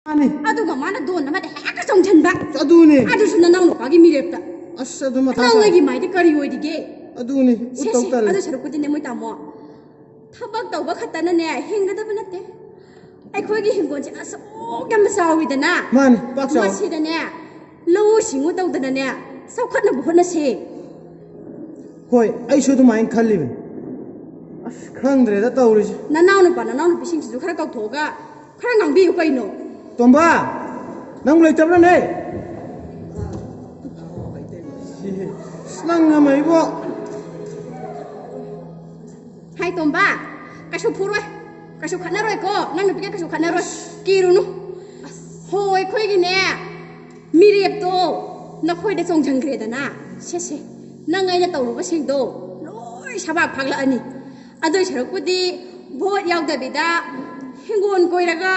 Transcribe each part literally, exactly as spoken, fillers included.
ꯃꯥꯅꯤ꯫ ꯑꯗꯨꯒ ꯃꯥꯅ ꯗꯣꯟ ꯑꯃꯗ ꯍꯦꯛꯇ ꯆꯣꯡꯁꯤꯟꯕ꯫ ꯑꯗꯨꯅꯦ꯫ ꯑꯗꯨꯁꯨ ꯅꯅꯥꯎ ꯅꯨꯄꯥꯒꯤ ꯃꯤꯔꯦꯞꯇ꯫ ꯑꯁ, ꯑꯗꯨ ꯃꯊꯥ ꯅꯅꯥꯎ ꯁꯥꯏ꯫ ꯅꯣꯏꯒꯤ ꯃꯥꯏꯗꯤ ꯀꯔꯤ ꯑꯣꯏꯔꯤꯒꯦ? ꯑꯗꯨꯅꯤ꯫ ꯁꯦ, ꯎꯠꯇꯧ ꯁꯦ, ꯇꯜꯂꯦ꯫ ꯑꯗꯨ ꯁꯔꯨꯛꯄꯨꯗꯤꯅꯦ, ꯃꯣꯏ ꯇꯥꯃꯣ, ꯊꯕꯛ ꯇꯧꯕ ꯈꯛꯇꯅꯅꯦ ꯍꯤꯡꯒꯗꯕ ꯅꯠꯇꯦ꯫ ꯑꯩꯈꯣꯏꯒꯤ ꯍꯤꯡꯒꯣꯜꯁꯦ ꯑꯁꯨꯛ ꯌꯥꯝꯅ ꯆꯥꯎꯋꯤꯗꯅ, ꯃꯥꯅꯤ, ꯄꯥꯛ ꯆꯥꯎꯋꯤ꯫ ꯃꯁꯤꯗꯅꯦ ꯂꯧꯎ ꯁꯤꯡꯎ ꯇꯧꯗꯅꯅꯦ ꯆꯥꯎꯈꯠꯅꯕ ꯍꯣꯠꯅꯁꯦ꯫ ꯍꯣꯏ, ꯑꯩꯁꯨ ꯑꯗꯨꯃꯥꯏꯅ ꯈꯜꯂꯤꯕꯅꯤ꯫ ꯑꯁ, ꯈꯪꯗ꯭ꯔꯦꯗ ꯇꯧꯔꯤꯁꯦ꯫ ꯅꯅꯥꯎ ꯅꯨꯄꯥ ꯅꯅꯥꯎ ꯅꯨꯄꯤꯁꯤꯡꯁꯤꯁꯨ ꯈꯔ ꯀꯧꯊꯣꯛꯑꯒ ꯈꯔ ꯉꯥꯡꯕꯤꯌꯨ ꯀꯩꯅꯣ꯫ ꯇꯣꯝꯕ, ꯅꯪ ꯂꯩꯇꯕ꯭ꯔꯅꯦ? ꯑꯁ, ꯅꯪ ꯑꯃ ꯏꯕꯣ꯫ ꯍꯥꯏ ꯇꯣꯝꯕ, ꯀꯩꯁꯨ ꯐꯨꯔꯣꯏ, ꯀꯩꯁꯨ ꯈꯠꯅꯔꯣꯏꯀꯣ, ꯅꯪ ꯅꯨꯄꯤꯒ ꯀꯩꯁꯨ ꯈꯠꯅꯔꯣꯏ, ꯀꯤꯔꯨꯅꯨ꯫ ꯍꯣ, ꯑꯩꯈꯣꯏꯒꯤꯅꯦ ꯃꯤꯔꯦꯞꯇꯣ ꯅꯈꯣꯏꯗ ꯆꯣꯡꯁꯤꯟꯈ꯭ꯔꯦꯗꯅ꯫ ꯁꯦꯁꯦ, ꯅꯪ ꯑꯩꯅ ꯇꯧꯔꯨꯕꯁꯤꯡꯗꯣ ꯂꯣꯏ ꯁꯕꯥꯛ ꯐꯥꯛꯂꯛꯑꯅꯤ꯫ ꯑꯗꯨꯏ ꯁꯔꯨꯛꯄꯨꯗꯤ ꯚꯣꯠ ꯌꯥꯎꯗꯕꯤꯗ ꯍꯤꯡꯒꯣꯜ ꯀꯣꯏꯔꯒ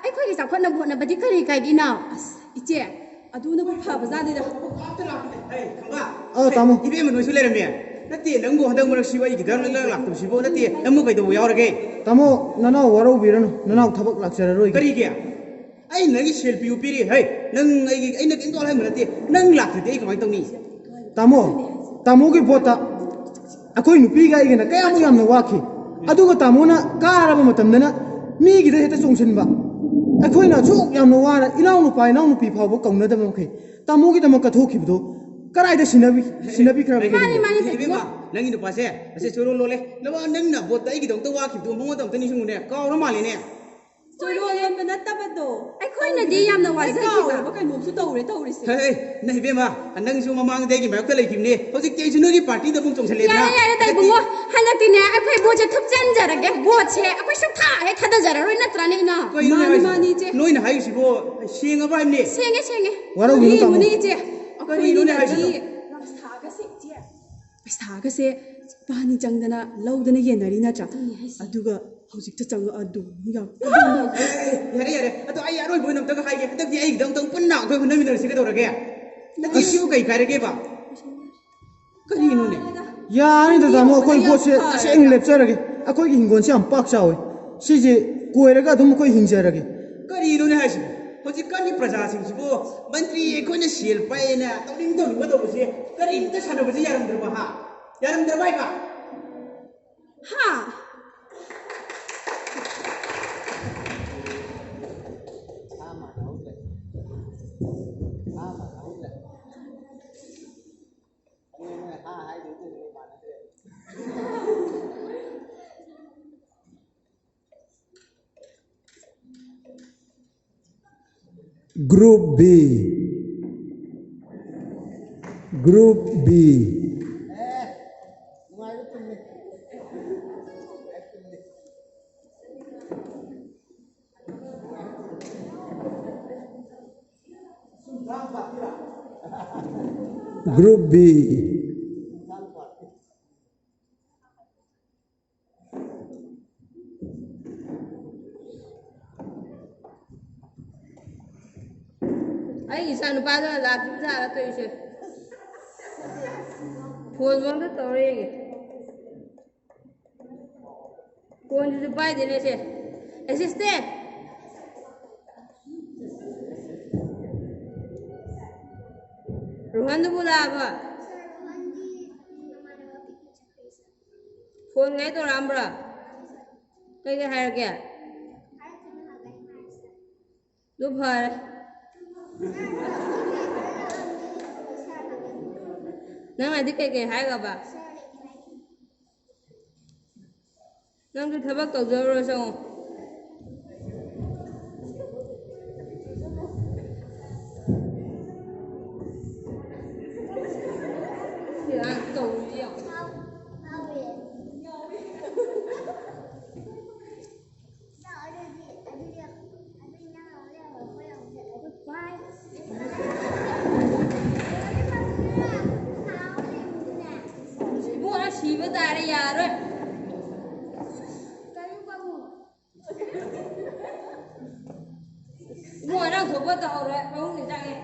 ꯑꯩꯈꯣꯏꯒꯤ ꯆꯥꯎꯈꯠꯅꯕ ꯍꯣꯠꯅꯕꯗꯤ ꯀꯔꯤ ꯀꯥꯏꯒꯤꯅꯣ? ꯑꯁ, ꯏꯆꯦ, ꯑꯗꯨꯅꯕꯨ ꯐꯕꯖꯥꯠꯅꯤꯗ꯫ ꯑꯧ, ꯇꯥꯃꯣ꯫ ꯏꯕꯦꯝꯃ, ꯅꯣꯏꯁꯨ ꯂꯩꯔꯝꯃꯦ꯫ ꯅꯠꯇꯦ, ꯅꯪꯕꯨ ꯍꯟꯗꯛ ꯃꯔꯛꯁꯤꯕꯨ ꯑꯩꯒꯤ ꯈꯤꯇꯪ ꯂꯥꯛꯇꯕꯁꯤꯕꯨ, ꯅꯠꯇꯦ, ꯅꯪꯕꯨ ꯀꯩꯗꯧꯕ ꯌꯥꯎꯔꯒꯦ? ꯇꯥꯃꯣ, ꯅꯅꯥꯎ ꯋꯥꯔꯧꯕꯤꯔꯅꯨ, ꯅꯅꯥꯎ ꯊꯕꯛ ꯂꯥꯛꯆꯔꯔꯣꯏꯒꯦ꯫ ꯀꯔꯤꯒꯤ? ꯑꯩ ꯅꯪꯒꯤ ꯁꯦꯜ ꯄꯤꯌꯨ ꯄꯤꯔꯤ꯫ ꯍꯩ, ꯅꯪ ꯑꯩꯒꯤ, ꯑꯩꯅ ꯀꯩꯝꯇ ꯍꯥꯏꯕ ꯅꯠꯇꯦ꯫ ꯅꯪ ꯂꯥꯛꯇ꯭ꯔꯗꯤ ꯑꯩ ꯀꯃꯥꯏꯅ ꯇꯧꯅꯤ? ꯇꯥꯃꯣ, ꯇꯥꯃꯣꯒꯤ ꯚꯣꯠꯇ ꯑꯩꯈꯣꯏ ꯅꯨꯄꯤꯒ ꯑꯩꯒꯅ ꯀꯌꯥꯃꯨꯛ ꯌꯥꯝꯅ ꯋꯥꯈꯤ꯫ ꯑꯗꯨꯒ ꯇꯥꯃꯣꯅ ꯀꯥꯔꯕ ꯃꯇꯝꯗꯅ ꯃꯤꯒꯤꯗ ꯍꯦꯛꯇ ꯆꯣꯡꯁꯤꯟꯕ꯫ ꯑꯩꯈꯣꯏꯅ ꯑꯁꯨꯛ ꯌꯥꯝꯅ ꯋꯥꯅ ꯏꯅꯥꯎꯅꯨꯄꯥ ꯏꯅꯥꯎꯅꯨꯄꯤ ꯐꯥꯎꯕ ꯀꯧꯅꯗꯕ ꯃꯈꯩ ꯇꯥꯃꯣꯒꯤꯗꯃꯛ ꯀꯠꯊꯣꯛꯈꯤꯕꯗꯣ ꯀꯗꯥꯏꯗ ꯁꯤꯟꯅꯕꯤ-, ꯁꯤꯟꯅꯕꯤꯈ꯭ꯔꯕꯒꯦ? ꯃꯥꯅꯤ, ꯃꯥꯅꯤ, ꯏꯕꯦꯝꯃ, ꯅꯪꯒꯤ ꯅꯨꯄꯥꯁꯦ ꯑꯁꯦ ꯆꯨꯔꯣ ꯂꯣꯜꯂꯦ꯫ ꯅꯋꯥ, ꯅꯪꯅ ꯚꯣꯠꯇ ꯑꯩꯒꯤꯗꯃꯛꯇ ꯋꯥꯈꯤꯕꯗꯣ ꯃꯉꯣꯟꯗ ꯑꯝꯇ ꯅꯤꯡꯁꯤꯡꯉꯨꯅꯦ꯫ ꯀꯥꯎꯔ ꯃꯥꯜꯂꯦꯅꯦ꯫ ꯆꯨꯔꯣ ꯂꯣꯟꯕ ꯅꯠꯇꯕꯗꯣ꯫ ꯑꯩꯈꯣꯏꯅꯗꯤ ꯌꯥꯝꯅ ꯑꯩ ꯋꯥꯖꯈꯤꯕ꯫ ꯀꯥꯎꯔꯕ ꯀꯩꯅꯣꯝꯁꯨ ꯇꯧꯔꯦ ꯇꯧꯔꯤꯁꯦ꯫ ꯍꯦ, ꯍꯦ, ꯅꯪ ꯏꯕꯦꯝꯃ, ꯅꯪꯁꯨ ꯃꯃꯥꯡꯗ ꯑꯩꯒꯤ ꯃꯥꯌꯣꯛꯇ ꯂꯩꯈꯤꯕꯅꯦ꯫ ꯍꯧꯖꯤꯛꯇꯤ ꯑꯩꯁꯨ ꯅꯣꯏꯒꯤ ꯄꯥꯔꯇꯤꯗ ꯑꯃꯨꯛ ꯆꯣꯡꯁꯜꯂꯦꯗꯅ꯫ ꯌꯥꯔꯦ, ꯌꯥꯔꯦꯗ, ꯏꯕꯨꯡꯉꯣ꯫ ꯍꯟꯗꯛꯇꯤꯅꯦ, ꯑꯩꯈꯣꯏ ꯚꯣꯠꯁꯦ ꯊꯨꯞꯆꯟꯖꯔꯒꯦ꯫ ꯚꯣꯠꯁꯦ ꯑꯩꯈꯣꯏ ꯁꯨꯛꯊꯥ ꯍꯦꯛ ꯊꯥꯗꯖꯔꯔꯣꯏ, ꯅꯠꯇ꯭ꯔꯥꯅꯦ, ꯏꯅꯥꯎ? ꯀꯩꯅꯣꯅꯦ ꯃꯥꯅꯤ, ꯍꯥꯏꯁꯤꯕꯣ? ꯃꯥꯅꯤ, ꯏꯆꯦ꯫ ꯅꯣꯏꯅ ꯍꯥꯏꯔꯤꯁꯤꯕꯣ ꯁꯦꯡꯉꯕ ꯍꯥꯏꯕꯅꯦ? ꯁꯦꯡꯉꯦ, ꯁꯦꯡꯉꯦ꯫ ꯋꯥꯔꯧꯕꯤꯅꯨ, ꯇꯥꯃꯣ꯫ ꯃꯨꯅꯤ, ꯏꯆꯦ꯫ ꯀꯔꯤꯅꯣꯅꯦ ꯑꯩꯈꯣꯏꯒꯤꯗꯤ ꯍꯥꯏꯁꯤꯕꯣ? ꯄꯩꯁꯥꯒꯁꯦ, ꯏꯆꯦ, ꯄꯩꯁꯥꯒꯁꯦ ꯏꯕꯥꯅꯤ ꯆꯪꯗꯅ ꯂꯧꯗꯅ ꯌꯦꯟꯅꯔꯤ ꯅꯠꯇ꯭ꯔꯥ? ꯑꯗꯨꯒ ꯍꯧꯖꯤꯛꯇ ꯆꯪꯉꯛꯑꯗꯣ ꯌꯥꯝ ꯑꯦ, ꯑꯦ, ꯑꯦ, ꯌꯥꯔꯦ, ꯌꯥꯔꯦ꯫ ꯑꯗꯣ ꯑꯩ ꯑꯔꯣꯏꯕ ꯑꯣꯏꯅ ꯑꯝꯇꯒ ꯍꯥꯏꯒꯦ꯫ ꯍꯟꯗꯛꯇꯤ ꯑꯩꯒꯤꯗ ꯑꯝꯇꯪ ꯄꯨꯟꯅ ꯑꯩꯈꯣꯏ ꯍꯣꯠꯅꯃꯤꯟꯅꯔꯁꯤ ꯀꯩꯗꯧꯔꯒꯦ? ꯅꯠꯇꯦ, ꯁꯤꯕꯨ ꯀꯩ ꯀꯥꯏꯔꯒꯦꯕ? ꯀꯔꯤꯅꯣꯅꯦ? ꯌꯥꯔꯅꯤꯗ, ꯇꯥꯃꯣ, ꯑꯩꯈꯣꯏ ꯚꯣꯠꯁꯦ ꯇꯁꯦꯡꯅ ꯂꯦꯞꯆꯔꯒꯦ꯫ ꯑꯩꯈꯣꯏꯒꯤ ꯍꯤꯡꯒꯣꯜꯁꯦ ꯌꯥꯝ ꯄꯥꯛ ꯆꯥꯎꯋꯤ, ꯁꯤꯁꯦ ꯀꯣꯏꯔꯒ ꯑꯗꯨꯝ ꯑꯩꯈꯣꯏ ꯍꯤꯡꯖꯔꯒꯦ꯫ ꯀꯔꯤꯅꯣꯅꯦ ꯍꯥꯏꯁꯤꯕꯣ? ꯍꯧꯖꯤꯛꯀꯥꯟꯒꯤ ꯄ꯭ꯔꯖꯥꯁꯤꯡꯁꯤꯕꯨ ꯃꯟꯇ꯭ꯔꯤ ꯑꯩꯈꯣꯏꯅ ꯁꯦꯜ ꯄꯥꯏꯌꯦꯅ ꯇꯧꯅꯤꯡ ꯇꯧꯅꯤꯡꯕ ꯇꯧꯕꯁꯦ ꯀꯔꯤꯝꯇ ꯁꯥꯟꯅꯕꯁꯦ ꯌꯥꯔꯝꯗ꯭ꯔꯕ, ꯍꯥ? ꯌꯥꯔꯝꯗ꯭ꯔꯕ ꯍꯥꯏꯕ? ꯍꯥ? Group B. Group B. Group B. ꯑꯩ ꯏꯆꯥ ꯅꯨꯄꯥꯗꯨꯅ ꯂꯥꯛꯇ꯭ꯔꯤꯕ ꯖꯥꯠꯂ ꯇꯧꯔꯤꯁꯦ? ꯐꯣꯟ ꯃꯉꯣꯟꯗ ꯇꯧꯔ ꯌꯦꯡꯒꯦ꯫ ꯐꯣꯟꯁꯤꯁꯨ ꯄꯥꯏꯗꯦꯅꯦ ꯁꯦ꯫ ꯑꯦꯁꯤꯁꯇꯦꯟ! ꯔꯣꯍꯟꯗꯨꯕꯨ ꯂꯥꯛꯑꯕ? ꯐꯣꯟ ꯉꯥꯏ ꯇꯧꯔꯛꯑꯝꯕ꯭ꯔꯥ? ꯀꯩꯀꯩ ꯍꯥꯏꯔꯛꯀꯦ? ꯑꯗꯨ ꯐꯔꯦ꯫ ꯅꯪꯅꯗꯤ ꯀꯩꯀꯩ ꯍꯥꯏꯈ꯭ꯔꯕ? ꯅꯪꯁꯨ ꯊꯕꯛ ꯇꯧꯖꯔꯨꯔꯣ ꯆꯪꯉꯣ꯫ ꯁꯤ ꯑꯉꯥꯡ ꯇꯧꯔꯤꯁꯤ ꯌꯦꯡꯉꯣ꯫ ꯏꯕꯨꯡꯉꯣ, ꯅꯪ ꯁꯤꯕ ꯇꯥꯔꯦ, ꯌꯥꯔꯣꯏ꯫ ꯏꯕꯨꯡꯉꯣ, ꯅꯪ ꯊꯣꯛꯄ ꯇꯧꯍꯧꯔꯣꯏ, ꯐꯃꯨꯡꯗ ꯆꯪꯉꯦ꯫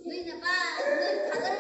ꯅꯣꯏ ꯅꯄꯥ, ꯅꯣꯏ ꯐꯥꯗꯔ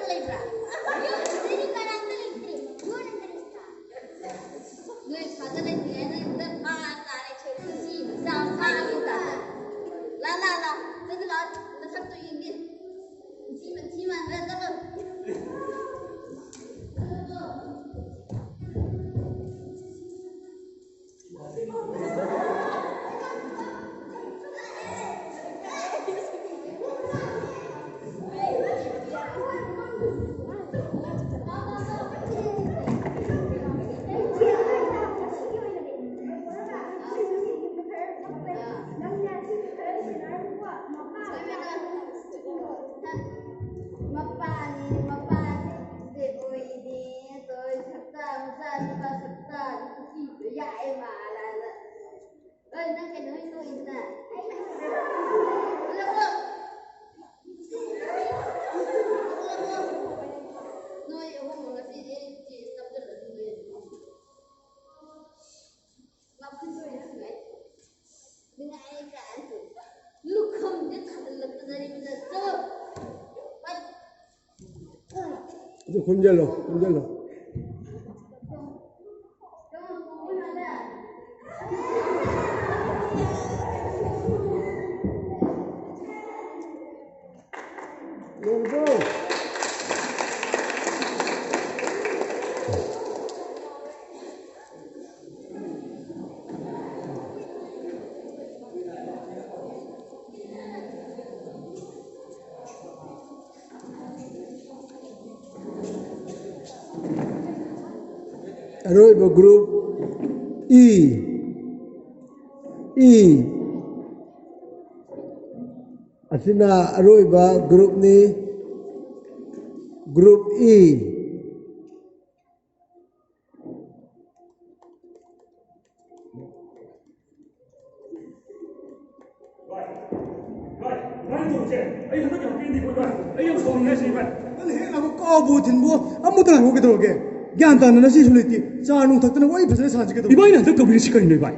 ꯑꯗꯨ ꯈꯨꯝꯖꯤꯜꯂꯣ, ꯈꯨꯝꯖꯤꯜꯂꯣ꯫ ꯂꯣꯏꯔꯕꯣ? ꯑꯔꯣꯏꯕ group E, E꯫ ꯑꯁꯤꯅ ꯑꯔꯣꯏꯕ groupꯅꯤ, group E꯫ ꯚꯥꯏ, ꯚꯥꯏ, ꯚꯥꯏ, ꯇꯧꯔꯤꯁꯦ? ꯑꯩ ꯍꯟꯗꯛ ꯌꯥꯝ ꯄꯦꯟꯗꯦꯀꯣ, ꯚꯥꯏ꯫ ꯑꯩ ꯌꯥꯝ ꯁꯥꯎꯅꯤꯡꯉꯦ ꯁꯤ, ꯚꯥꯏ꯫ ꯅꯪ ꯍꯦꯛ ꯂꯥꯛꯄ ꯀꯥꯎꯕꯨ ꯊꯤꯟꯕꯨ ꯑꯃꯨꯛꯇ ꯉꯥꯏꯈꯣ ꯀꯩꯗꯧꯔꯒꯦ? ꯒ꯭ꯌꯥꯟ ꯇꯥꯅ ꯅꯁꯤꯁꯨ ꯂꯩꯇꯦ꯫ ꯆꯥ ꯅꯨꯡ ꯊꯛꯇꯅ ꯋꯥꯔꯤ ꯐꯖꯅ ꯁꯥꯟꯁꯤ ꯀꯩꯗꯧꯔꯒꯦ? ꯏꯕꯥꯏꯅ ꯍꯟꯗꯛ ꯇꯧꯕꯤꯔꯤꯁꯤ ꯀꯔꯤꯅꯣ, ꯏꯕꯥꯏ?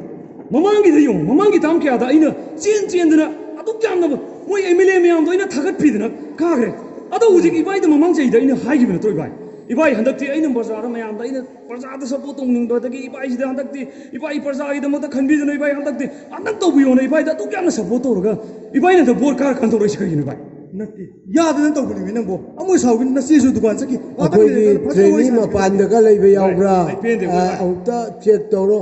ꯃꯃꯥꯡꯒꯤꯗ ꯌꯦꯡꯉꯨ, ꯃꯃꯥꯡꯒꯤ ꯇꯥꯡ ꯀꯌꯥꯗ ꯑꯩꯅ ꯆꯦꯟ ꯆꯦꯟꯗꯅ ꯑꯗꯨꯛ ꯌꯥꯝꯅ ꯃꯣꯏ MLA ꯃꯌꯥꯝꯗꯣ ꯑꯩꯅ ꯊꯥꯒꯠꯄꯤꯗꯅ ꯀꯥꯈ꯭ꯔꯦ꯫ ꯑꯗꯣ ꯍꯧꯖꯤꯛ ꯏꯕꯥꯏꯗ ꯃꯃꯥꯡ ꯆꯍꯤꯗ ꯑꯩꯅ ꯍꯥꯏꯈꯤꯕ ꯅꯠꯇ꯭ꯔꯣ, ꯏꯕꯥꯏ? ꯏꯕꯥꯏ, ꯍꯟꯗꯛꯇꯤ ꯑꯩꯅ ꯕꯖꯥꯔꯗ ꯃꯌꯥꯝꯗ ꯑꯩꯅ ꯄ꯭ꯔꯖꯥꯗ support ꯇꯧꯅꯤꯡꯕꯗꯒꯤ ꯏꯕꯥꯏꯁꯤꯗ ꯍꯟꯗꯛꯇꯤ ꯏꯕꯥꯏ ꯄ꯭ꯔꯖꯥꯒꯤꯗꯃꯛꯇ ꯈꯟꯕꯤꯗꯨꯅ ꯏꯕꯥꯏ ꯍꯟꯗꯛꯇꯤ ꯑꯝꯇꯪ ꯇꯧꯕꯤꯌꯣꯅ ꯏꯕꯥꯏꯗ ꯑꯗꯨꯛ ꯌꯥꯝꯅ support ꯇꯧꯔꯒ ꯏꯕꯥꯏꯅ ꯍꯟꯗꯛ vote ꯀꯥꯔ ꯀꯥꯟꯊꯣꯔꯛꯏꯁꯤ ꯀꯩꯒꯤꯅꯣ, ꯏꯕꯥꯏ? ꯅꯠꯇꯦ, ꯌꯥꯗꯅ ꯇꯧꯕꯅꯤꯃꯤ ꯅꯪꯕꯣ꯫ ꯑꯃꯣꯏ ꯁꯥꯎꯒꯤ ꯅꯆꯦꯁꯨ ꯗꯨꯀꯥꯟ ꯆꯠꯈꯤ꯫ ꯉꯥꯛꯇꯪ ꯑꯩꯈꯣꯏꯒꯤ ꯂꯩꯔꯒ ꯐꯖꯅ ꯋꯥꯔꯤ trainee ꯁꯥꯟꯅꯁꯤ꯫ ꯃꯄꯥꯟꯗꯒ ꯂꯩꯕ ꯚꯥꯏ, ꯌꯥꯎꯕ꯭ꯔꯥ? ꯑꯩ ꯄꯦꯟꯗꯦ, ꯑ, ꯚꯥꯏ꯫ ꯑꯃꯨꯛꯇ check ꯇꯧꯔꯣ꯫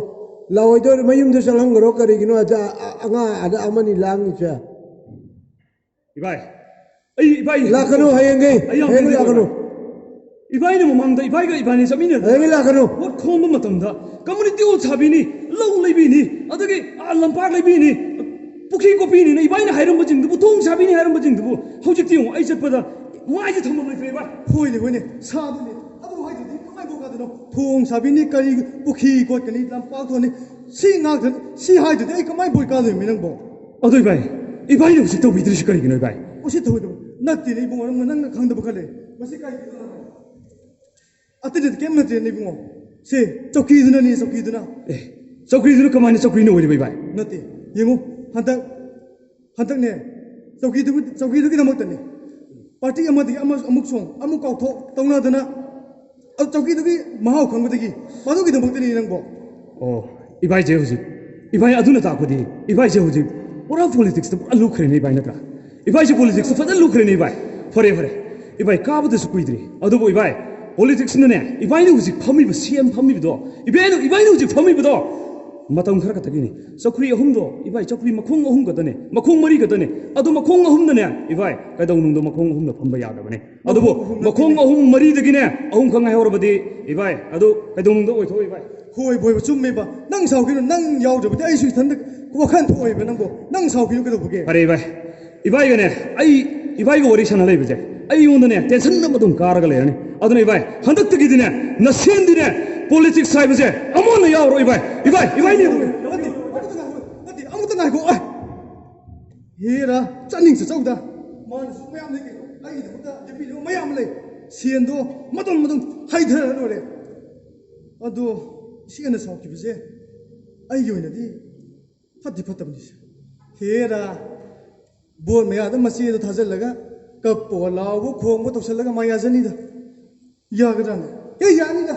ꯂꯥꯛꯑꯣꯏꯗꯧꯔꯦ, ꯃꯌꯨꯝꯗ ꯆꯠꯍꯟꯈ꯭ꯔꯣ꯫ ꯀꯔꯤꯒꯤꯅꯣ ꯑꯗ ꯑ-, ꯑꯉꯥꯡ ꯑꯗ ꯑꯃꯅꯤ ꯂꯥꯡꯉꯤꯁꯦ? ꯏꯕꯥꯏ, ꯑꯩ ꯏꯕꯥꯏ ꯂꯥꯛꯀꯅꯨ, ꯍꯌꯦꯡꯒꯤ꯫ ꯑꯩ ꯌꯥꯝ ꯍꯌꯦꯡꯒꯤ ꯄꯦꯟꯗꯦ, ꯂꯥꯛꯀꯅꯨ꯫ ꯏꯕꯥꯏ꯫ ꯏꯕꯥꯏꯅ ꯃꯃꯥꯡꯗ ꯏꯕꯥꯏꯒ ꯏꯕꯥꯅꯤ ꯆꯠꯃꯤꯟꯅꯗꯅ ꯍꯌꯦꯡꯒꯤ ꯂꯥꯛꯀꯅꯨ꯫ Vote ꯈꯣꯝꯕ ꯃꯇꯝꯗ community hall ꯁꯥꯕꯤꯅꯤ, ꯂꯧ ꯂꯩꯕꯤꯅꯤ, ꯑꯗꯒꯤ, ꯑꯥ, ꯂꯝꯄꯥꯛ ꯂꯩꯕꯤꯅꯤ, ꯄꯨꯈ꯭ꯔꯤ ꯀꯣꯠꯄꯤꯅꯤꯅ ꯏꯕꯥꯏꯅ ꯍꯥꯏꯔꯝꯕꯁꯤꯡꯗꯨꯕꯨ, ꯊꯣꯡ ꯁꯥꯕꯤꯅꯤ ꯍꯥꯏꯔꯝꯕꯁꯤꯡꯗꯨꯕꯨ ꯍꯧꯖꯤꯛꯇꯤ ꯌꯦꯡꯉꯨ, ꯑꯩ ꯆꯠꯄꯗ ꯃꯥꯏꯁꯦ ꯊꯝꯐꯝ ꯂꯩꯇ꯭ꯔꯦ, ꯏꯕꯥꯏ꯫ ꯍꯣꯏꯅꯦ, ꯍꯣꯏꯅꯦ, ꯁꯥꯕꯅꯤ꯫ ꯑꯗꯨ ꯍꯥꯏꯗꯨꯗꯤ ꯀꯃꯥꯏꯅ ꯇꯧꯒꯗꯣꯏꯅꯣ? ꯊꯣꯡ ꯁꯥꯕꯤꯅꯤ, ꯀꯔꯤ ꯄꯨꯈ꯭ꯔꯤ ꯀꯣꯠꯀꯅꯤ, ꯂꯝꯄꯥꯛ ꯊꯣꯟꯅꯤ, ꯁꯤ ꯉꯥꯛꯇꯅꯤ꯫ ꯁꯤ ꯍꯥꯏꯗꯨꯗꯤ ꯑꯩ ꯀꯃꯥꯏꯅ ꯕꯣꯏ ꯀꯥꯗꯣꯏꯅꯣ ꯅꯪꯕꯣ? ꯑꯗꯣ ꯏꯕꯥꯏ, ꯏꯕꯥꯏꯅ ꯍꯧꯖꯤꯛ ꯇꯧꯕꯤꯗ꯭ꯔꯤꯁꯤ ꯀꯔꯤꯒꯤꯅꯣ, ꯏꯕꯥꯏ? ꯎꯁꯤꯠ ꯊꯑꯣꯏꯗꯕ ꯅꯠꯇꯦꯅꯦ ꯏꯕꯨꯡꯉꯣ, ꯅꯪꯅ, ꯅꯪꯅ ꯈꯪꯗꯕ ꯈꯔ ꯂꯩ꯫ ꯃꯁꯤ ꯀꯔꯤꯒꯤꯅꯣ? ꯑꯇꯩ ꯅꯠꯇꯦ, ꯀꯩꯝ ꯅꯠꯇꯦꯅꯦ ꯏꯕꯨꯡꯉꯣ꯫ ꯁꯤ ꯆꯧꯀꯤꯗꯨꯅꯅꯦ, ꯆꯧꯀꯤꯗꯨꯅ꯫ ꯑꯦ, ꯆꯧꯀ꯭ꯔꯤꯗꯨꯅ ꯀꯃꯥꯏꯅ ꯆꯧꯀ꯭ꯔꯤꯅ ꯑꯣꯏꯔꯤꯕ, ꯏꯕꯥꯏ? ꯅꯠꯇꯦ, ꯌꯦꯡꯉꯨ, ꯍꯟꯗꯛ, ꯍꯟꯗꯛꯅꯦ, ꯆꯧꯀꯤꯗꯨꯒꯤ, ꯆꯧꯀꯤꯗꯨꯒꯤꯗꯃꯛꯇꯅꯦ꯫ ꯄꯥꯔꯇꯤ ꯑꯃꯗꯒꯤ ꯑꯃ ꯑꯃꯨꯛ ꯁꯣꯡ, ꯑꯃꯨꯛ ꯀꯥꯎꯊꯣꯛ ꯇꯧꯅꯗꯅ, ꯑꯗꯨ ꯆꯧꯀꯤꯗꯨꯒꯤ ꯃꯍꯥꯎ ꯈꯪꯕꯗꯒꯤ, ꯃꯗꯨꯒꯤꯗꯃꯛꯇꯅꯤ ꯅꯪꯕꯣ꯫ ꯑꯣ, ꯏꯕꯥꯏꯁꯦ ꯍꯧꯖꯤꯛ, ꯏꯕꯥꯏ, ꯑꯗꯨꯅ ꯇꯥꯛꯄꯗꯤ ꯏꯕꯥꯏꯁꯦ ꯍꯧꯖꯤꯛ ꯄꯨꯔꯥ ꯄꯣꯂꯤꯇꯤꯛꯁꯇ ꯄꯨꯔꯥ ꯂꯨꯞꯈ꯭ꯔꯦꯅꯦ ꯏꯕꯥꯏ, ꯅꯠꯇ꯭ꯔꯥ? ꯏꯕꯥꯏꯁꯦ ꯄꯣꯂꯤꯇꯤꯛꯁꯇ ꯐꯖꯅ ꯂꯨꯞꯈ꯭ꯔꯦꯅꯦ ꯏꯕꯥꯏ꯫ ꯐꯔꯦ, ꯐꯔꯦ, ꯏꯕꯥꯏ, ꯀꯥꯕꯗꯁꯨ ꯀꯨꯏꯗ꯭ꯔꯤ, ꯑꯗꯨꯕꯨ ꯏꯕꯥꯏ, ꯄꯣꯂꯤꯇꯤꯛꯁꯅꯅꯦ ꯏꯕꯥꯏꯅ ꯍꯧꯖꯤꯛ ꯐꯝꯃꯤꯕ, ꯁꯤ ꯑꯦꯝ ꯐꯝꯃꯤꯕꯗꯣ, ꯏꯕꯥꯏꯅ, ꯏꯕꯥꯏꯅ ꯍꯧꯖꯤꯛ ꯐꯝꯃꯤꯕꯗꯣ ꯃꯇꯝ ꯈꯔ ꯈꯛꯇꯒꯤꯅꯤ꯫ ꯆꯧꯀ꯭ꯔꯤ ꯑꯍꯨꯝꯗꯣ ꯏꯕꯥꯏ, ꯆꯧꯀ꯭ꯔꯤ ꯃꯈꯣꯡ ꯑꯍꯨꯝ ꯈꯛꯇꯅꯦ, ꯃꯈꯣꯡ ꯃꯔꯤ ꯈꯛꯇꯅꯦ꯫ ꯑꯗꯨ ꯃꯈꯣꯡ ꯑꯍꯨꯝꯅꯅꯦ ꯏꯕꯥꯏ, ꯀꯩꯗꯧꯅꯨꯡꯗ ꯃꯈꯣꯡ ꯑꯍꯨꯝꯅ ꯐꯝꯕ ꯌꯥꯗꯕꯅꯦ꯫ ꯑꯗꯨꯕꯨ ꯃꯈꯣꯡ ꯑꯍꯨꯝ ꯃꯔꯤꯗꯒꯤꯅꯦ ꯑꯍꯨꯝ ꯈꯛ ꯉꯥꯏꯍꯧꯔꯕꯗꯤ ꯏꯕꯥꯏ, ꯑꯗꯨ ꯀꯩꯗꯧꯅꯨꯡꯗ ꯑꯣꯏꯊꯣꯛꯑꯣ ꯏꯕꯥꯏ꯫ ꯍꯣꯏ ꯕꯣꯏꯕ, ꯆꯨꯝꯃꯦꯕ꯫ ꯅꯪ ꯁꯥꯎꯈꯤꯅꯨ, ꯅꯪ ꯌꯥꯎꯗ꯭ꯔꯕꯗꯤ ꯑꯩꯁꯨ ꯏꯊꯟꯗ ꯋꯥꯈꯜ ꯊꯣꯛꯑꯣꯏꯕ ꯅꯪꯕꯨ꯫ ꯅꯪ ꯁꯥꯎꯈꯤꯅꯨ ꯀꯩꯗꯧꯕꯒꯦ? ꯐꯔꯦ ꯏꯕꯥꯏ, ꯏꯕꯥꯏꯒꯅꯦ ꯑꯩ, ꯏꯕꯥꯏꯒ ꯋꯥꯔꯤ ꯁꯥꯟꯅ ꯂꯩꯕꯁꯦ ꯑꯩꯉꯣꯟꯗꯅꯦ ꯇꯦꯟꯁꯟ ꯑꯃ ꯑꯗꯨꯝ ꯀꯥꯔꯒ ꯂꯩꯔꯅꯤ꯫ ꯑꯗꯨꯅ ꯏꯕꯥꯏ, ꯍꯟꯗꯛꯇꯒꯤꯗꯤꯅꯦ ꯅꯁꯦꯟꯗꯤꯅꯦ ꯄꯣꯂꯤꯇꯤꯛꯁ ꯍꯥꯏꯕꯁꯦ ꯑꯃꯨꯛ ꯍꯟꯅ ꯌꯥꯎꯔꯣꯏ ꯏꯕꯥꯏ꯫ ꯏꯕꯥꯏ, ꯏꯕꯥꯏꯅꯦ꯫ ꯅꯠꯇꯦ, ꯑꯃꯨꯛꯇ ꯉꯥꯏꯈꯣ, ꯅꯠꯇꯦ, ꯑꯃꯨꯛꯇ ꯉꯥꯏꯈꯣ꯫ ꯑꯦ, ꯍꯦꯔꯥ, ꯆꯠꯅꯤꯡ ꯆꯠꯆꯧꯗ꯫ ꯃꯥꯅꯁꯨ ꯃꯌꯥꯝ ꯂꯩ ꯀꯩꯅꯣ, ꯑꯩꯒꯤꯗꯃꯛꯇ ꯂꯦꯞꯄꯤꯅꯕ ꯃꯌꯥꯝ ꯂꯩ꯫ ꯁꯦꯟꯗꯣ ꯃꯇꯨꯝ ꯃꯇꯨꯝ ꯍꯩꯊꯔ ꯂꯣꯏꯔꯦ꯫ ꯑꯗꯣ ꯏꯆꯦꯅ ꯁꯥꯎꯈꯤꯕꯁꯦ ꯑꯩꯒꯤ ꯑꯣꯏꯅꯗꯤ ꯐꯠꯇꯤ ꯐꯠꯇꯕꯅꯤ꯫ ꯍꯦꯔꯥ, ꯕꯣꯠ ꯃꯌꯥꯗ ꯃꯆꯦꯗꯣ ꯊꯥꯖꯤꯜꯂꯒ ꯀꯞꯄꯣ ꯂꯥꯎꯕ ꯈꯣꯡꯕ ꯇꯧꯁꯜꯂꯒ ꯃꯥ ꯌꯥꯖꯅꯤꯗ꯫ ꯌꯥꯒꯗ꯭ꯔꯥꯅꯦ? ꯑꯦ, ꯌꯥꯅꯤꯗ꯫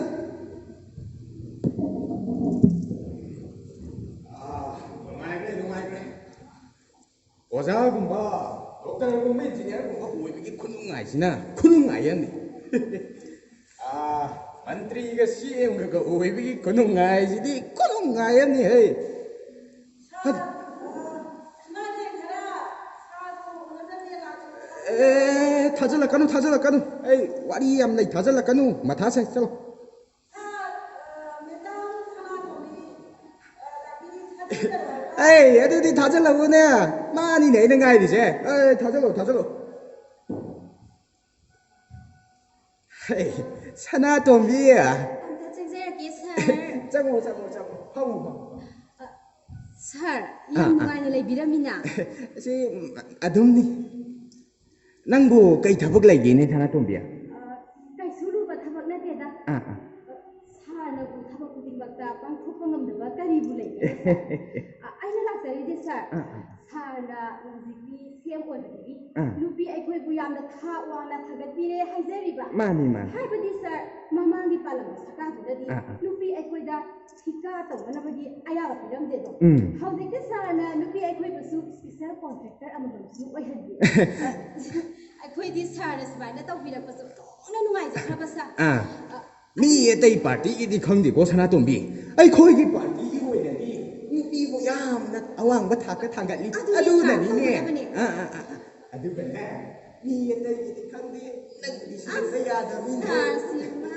ꯑꯥ, ꯅꯨꯡꯉꯥꯏꯈ꯭ꯔꯦ, ꯅꯨꯡꯉꯥꯏꯈ꯭ꯔꯦ꯫ ꯑꯣꯖꯥꯒꯨꯝꯕ, ꯗꯣꯛꯇꯔꯒꯨꯝꯕ, ꯏꯟꯖꯤꯅꯤꯌꯥꯔꯒꯨꯝꯕ ꯑꯣꯏꯕꯒꯤ ꯈꯨꯅꯨꯡꯉꯥꯏꯁꯤꯅ ꯈꯨꯅꯨꯡꯉꯥꯏ ꯑꯃꯅꯤ꯫ ꯑꯥ, ꯃꯟꯇ꯭ꯔꯤꯒ ꯁꯤ ꯑꯦꯝꯒ ꯑꯣꯏꯕꯒꯤ ꯈꯨꯅꯨꯡꯉꯥꯏꯁꯤꯗꯤ ꯈꯨꯅꯨꯡꯉꯥꯏ ꯑꯃꯅꯤ ꯍꯦ꯫ ꯍꯠ-, ꯑꯦ, ꯊꯥꯖꯤꯜꯂꯛꯀꯅꯨ, ꯊꯥꯖꯤꯜꯂꯛꯀꯅꯨ꯫ ꯑꯩ ꯋꯥꯔꯤ ꯌꯥꯝ ꯂꯩ, ꯊꯥꯖꯤꯜꯂꯛꯀꯅꯨ꯫ ꯃꯊꯥ ꯁꯥꯏ, ꯆꯠꯂꯣ꯫ ꯑꯩ ꯑꯗꯨꯗꯤ ꯊꯥꯖꯤꯜꯂꯛꯎꯅꯦ꯫ ꯃꯥꯅꯤꯅꯦ ꯑꯩꯅ ꯉꯥꯏꯔꯤꯁꯦ꯫ ꯑꯦ, ꯊꯥꯖꯤꯜꯂꯣ, ꯊꯥꯖꯤꯜꯂꯣ꯫ ꯑꯦ, ꯁꯅꯥꯇꯣꯝꯕꯤ꯫ ꯑꯝꯇ ꯆꯪꯖꯔꯛꯀꯦ, ꯁꯥꯔ꯫ ꯆꯪꯉꯣ, ꯆꯪꯉꯣ, ꯆꯪꯉꯣ꯫ ꯐꯝꯃꯣ, ꯐꯝꯃꯣ꯫ ꯑ, ꯁꯥꯔ, ꯌꯥꯝ ꯑꯥ, ꯑꯥ꯫ ꯅꯨꯡꯉꯥꯏꯅ ꯂꯩꯕꯤꯔꯝꯃꯤꯅ꯫ ꯁꯤ, ꯎꯝ, ꯑꯗꯨꯝꯅꯤ꯫ ꯅꯪꯕꯨ ꯀꯩ ꯊꯕꯛ ꯂꯩꯒꯦꯅꯦ, ꯁꯅꯥꯇꯣꯝꯕꯤ? ꯑ, ꯀꯩꯁꯨ ꯂꯨꯕ ꯊꯕꯛ ꯅꯠꯇꯦꯗ꯫ ꯑꯥ, ꯑꯥ꯫ ꯁꯥꯔꯅꯕꯨ ꯊꯕꯛ ꯈꯨꯗꯤꯡꯃꯛꯇ ꯄꯥꯡꯊꯣꯛꯄ ꯉꯝꯗꯕ ꯀꯔꯤꯕꯨ ꯂꯩꯒꯦ, ꯁꯥꯔ? ꯑ, ꯑꯩꯅ ꯂꯥꯛꯆꯔꯤꯗꯤ, ꯁꯥꯔ, ꯑꯥ, ꯑꯥ꯫ ꯁꯥꯔ ꯍꯧꯖꯤꯛꯇꯤ ꯁꯤ ꯑꯦꯝ ꯑꯣꯏꯕꯗꯒꯤ ꯑꯥ꯫ ꯅꯨꯄꯤ ꯑꯩꯈꯣꯏꯕꯨ ꯌꯥꯝꯅ ꯊꯥꯛ ꯋꯥꯡꯅ ꯊꯥꯒꯠꯄꯤꯔꯦ ꯍꯥꯏꯖꯔꯤꯕ꯫ ꯃꯥꯅꯤ, ꯃꯥꯅꯤ꯫ ꯍꯥꯏꯕꯗꯤ ꯁꯥꯔ, ꯃꯃꯥꯡꯒꯤ ꯄꯥꯜꯂꯝꯕ ꯁꯔꯀꯥꯔꯗꯨꯅꯗꯤ ꯑꯥ, ꯑꯥ꯫ ꯅꯨꯄꯤ ꯑꯩꯈꯣꯏꯗ ꯊꯤꯀꯥ ꯇꯧꯅꯅꯕꯒꯤ ꯑꯌꯥꯕ ꯄꯤꯔꯝꯗꯦꯗꯣ꯫ ꯎꯝ꯫ ꯍꯧꯖꯤꯛꯇꯤ ꯁꯥꯔꯅ ꯅꯨꯄꯤ ꯑꯩꯈꯣꯏꯕꯨꯁꯨ ꯏꯁꯄꯤꯁꯦꯜ ꯀꯣꯟꯇ꯭ꯔꯦꯛꯇꯔ ꯑꯃꯃꯝꯁꯨ ꯑꯣꯏꯍꯟꯕꯤ꯫ ꯑꯩꯈꯣꯏꯗꯤ ꯁꯥꯔꯅ ꯁꯨꯃꯥꯏꯅ ꯇꯧꯕꯤꯔꯛꯄꯁꯨ ꯑꯣꯟꯊꯣꯛꯅ ꯅꯨꯡꯉꯥꯏꯖꯈ꯭ꯔꯕ ꯁꯥꯔ꯫ ꯑꯥ꯫ ꯑ, ꯃꯤ ꯑꯇꯩ ꯄꯥꯔꯇꯤꯒꯤꯗꯤ ꯈꯪꯗꯦꯀꯣ ꯁꯅꯥꯇꯣꯝꯕꯤ, ꯑꯩꯈꯣꯏꯒꯤ ꯄꯥꯔꯇꯤꯒꯤ ꯑꯣꯏꯅꯗꯤ ꯅꯨꯄꯤꯕꯨ ꯌꯥꯝꯅ ꯑꯋꯥꯡꯕ ꯊꯥꯛꯇ ꯊꯥꯡꯒꯠꯂꯤ꯫ ꯑꯗꯨꯅꯤ ꯁꯥꯔ, ꯑꯗꯨꯅꯅꯤꯅꯦ꯫ ꯇꯧꯒꯗꯕꯅꯤ꯫ ꯑꯥ, ꯑꯥ, ꯑꯥ, ꯑꯥ꯫ ꯑꯗꯨꯒꯅꯦ, ꯃꯤ ꯑꯇꯩꯒꯤꯗꯤ ꯈꯪꯗꯦ, ꯅꯪꯒꯤꯗꯤ ꯁꯤꯟꯅꯕ ꯌꯥꯗꯕꯅꯤꯅꯦ꯫ ꯁꯥꯔꯁꯤꯃ꯫